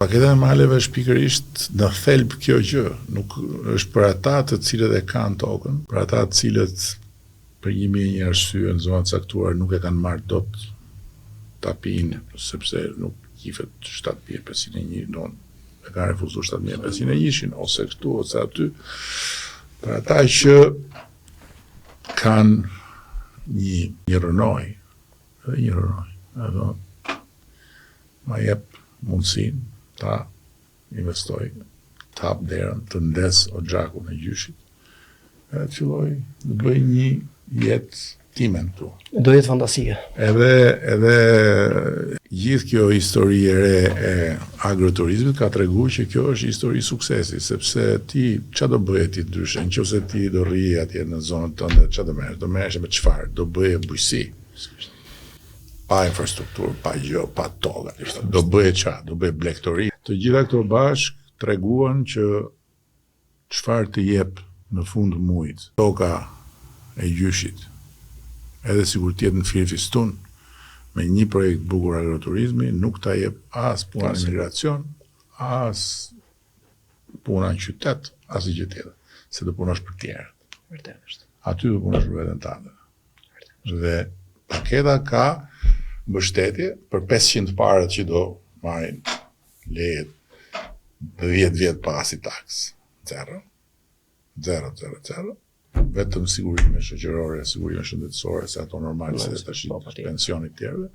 Paketa e maleve është pikërisht në thelb kjo gjë, nuk është për ata të cilët e kanë tokën, për ata të cilët për 1001 arsye në zona të caktuara nuk e kanë marrë dot tapin, sepse nuk njifet 7501, do e kanë refuzuar 7501-shin, ose këtu, ose aty. Për ata që kanë një, një rrënoj, edhe një rrënoj, edhe ma jep mundësinë ta investoj, të hap derën, të ndes oxhakun e gjyshit, edhe të filloj të bëj një jetë timen këtu. Do jetë fantastike. Edhe edhe gjithë kjo histori e re e agroturizmit ka tregu që kjo është histori suksesi, sepse ti ça do bëje ti ndryshe, nëse ti do rrije atje në zonën tënde, ça do merresh? Do merresh me çfarë? Do bëje bujqësi. Pa infrastrukturë, pa gjë, pa tokë, do bëje ça? Do bëje blegtori. Të gjitha këto bashkë treguan që çfarë të jep në fund të muajit toka e gjyshit, edhe sikur të jetë në Firfistun, me një projekt bukur agroturizmi, nuk ta jep as puna në migracion, as puna në qytet, asnjë gjë tjetër, se do punosh për tjerët. Vërtet është. Aty do punosh për veten tënde. Dhe paketa ka mbështetje për 500 të parët që do marrin lejet 10 vjet pa asnjë taks. Zero. Zero, zero, zero. Vetëm sigurime shoqërore, sigurime shëndetësore, se ato normal, se tash Po, patjetër. pensioni të tjerëve.